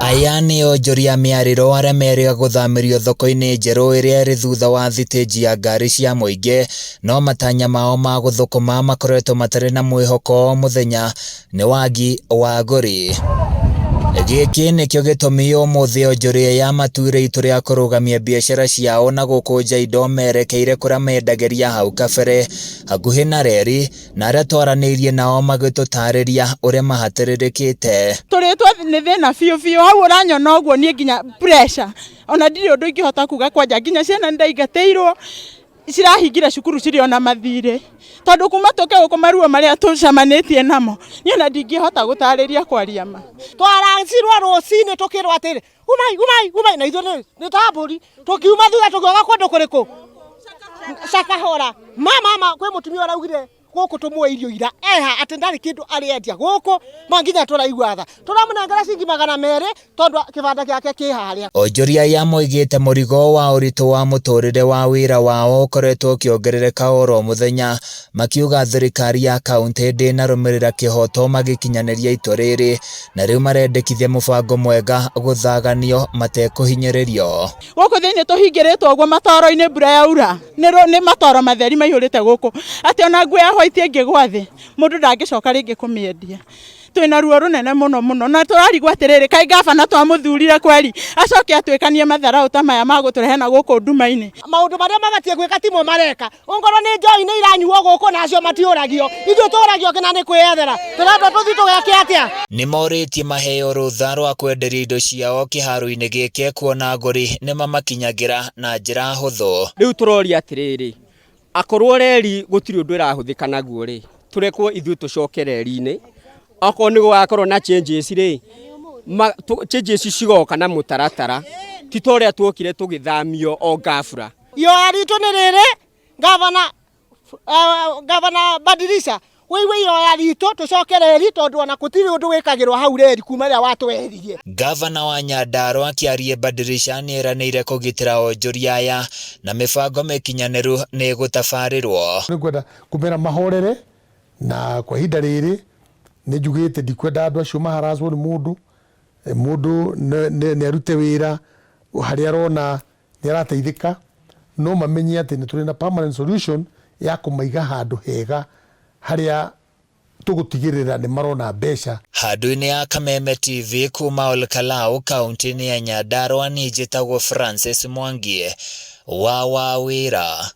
Aya nĩ onjoria mĩarĩro arĩa merĩga gũthamĩrio thoko-inĩ njerũ ĩrĩa ĩrĩ thutha wa thitĩnji ya ngari cia mũingĩ, no matanya mao ma gũthũkũma makoretwo matarĩ na mwĩhoko o mũthenya nĩ wagi wa agũri. Gĩkĩ nĩkĩo gĩtũmi ũmũthĩ onjoria aya matuire itua rĩa kũrũgamia biacara ciao na gũkũnja indo merekeire kũrĩa mendagĩria hau kabere hakuhĩ na reri na arĩa twaranĩirie nao magĩtũtarĩria ũrĩa mahatĩrĩrĩkĩte. Tũrĩtwo nĩ thĩna biũ biũ hau ũranyona ũguo niĩ nginya pressure ona ndirĩ ũndũ ingĩhota kuga kwanja nginya ciana nĩ ndaingatĩirwo cirahingire cukuru cirĩ ona mathirĩ tondũ kuma tũke gũkũ maruo marĩa tũcemanĩtie namo niĩ ona ndingĩhota gũtarĩria kwaria ma. Twaracirwo rũcinĩ tũkĩrwo atĩrĩ umai umai umai na ithuĩ nĩ ta mbũri tũkiuma thutha tũkĩoga kũndũ kũrĩkũ Shakahola mama ma kwĩ mũtumia ũraugire gũkũ tũmũe irio ira eha atĩ ndarĩ kĩndũ arĩendia gũkũ ma nginya tũraigua tha tũramũnengera ciringi 200 tondũ kĩbanda gĩake kĩ harĩa. Onjoria aya moigĩte mũrigo wa ũritũ wa mũtũrĩre wa wĩra wao ũkoretwo ũkĩongerereka oro mũthenya, makiuga thirikari ya kauntĩ ndĩnarũmĩrĩra kĩhoto magĩkinyanĩria itua rĩrĩ, na rĩu marendekithia mũbango mwega gũthaganio matekũhinyĩrĩrio. Gũkũ thĩinĩ tũhingĩrĩtwo ũguo matoro-inĩ mbura yaura nĩ matoro matheri maihũrĩte gũkũ atĩ ona nguo ya white ĩngĩgwa thĩ mũndũ ndangĩcoka rĩngĩ kũmĩendia. Twĩna ruo rũnene mũno mũno na tũrarigwo atĩrĩrĩ kaĩ gavana twamũthurire kweri acoke atwĩkanie matharaũ ta maya ma gũtũrehe na gũkũ nduma-inĩ. Maũndũ marĩa mabatiĩ gwĩka timo mareka ongorwo nĩ njohi nĩ iranyuo gũkũ na acio matiũragio ithuĩ tũragio kĩna nĩ kwĩyethera tũrendwo tũthiĩ tũgeke atĩa. Nĩ morĩtie maheo rũtha rwa kwenderia indo ciao kĩharo-inĩ gĩkĩ kuona agũri nĩ mamakinyagĩra na njĩra hũthũ. Rĩu tũroria atĩrĩrĩ, akorwo reri gũtirĩ ũndũ ĩrahũthĩka naguo rĩ, tũrekwo ithuĩ tũcoke reri-inĩ, okorwo nĩ gũgakorwo na changes rĩ, changes cigoka na mũtaratara, ti ta ũrĩa tuokire tũgĩthamio o ghafla. Ihoya ritũ nĩ rĩrĩ, gavana gavana Badilisha wĩigue ihoya ritũ tũcoke reri tondũ ona gũtirĩ ũndũ wĩkagĩrwo hau reri kuma rĩrĩa watweheririe. Gavana wa Nyandarua Kĩarie Badilisha nĩeranĩire kũgitĩra onjoria aya na mĩbango mĩkinyanĩru nĩ ĩgũtabarĩrwo. Nĩngwenda kũmera mahorere na kwa ihinda rĩrĩ nĩ njugĩte ndikwenda andũ acio maharacwo nĩ mũndũ, mũndũ nĩ arute wĩra harĩa arona nĩ arateithĩka no mamenye atĩ nĩ tũrĩ na permanent solution ya kũmaiga handũ hega harĩa tũgũtigĩrĩra nĩ marona mbeca. Handũ-inĩ ya Kameme TV kuma Olkalau kaunti-inĩ ya Nyandarua niĩ njĩtagwo Francis Mwangi wa Wawĩra.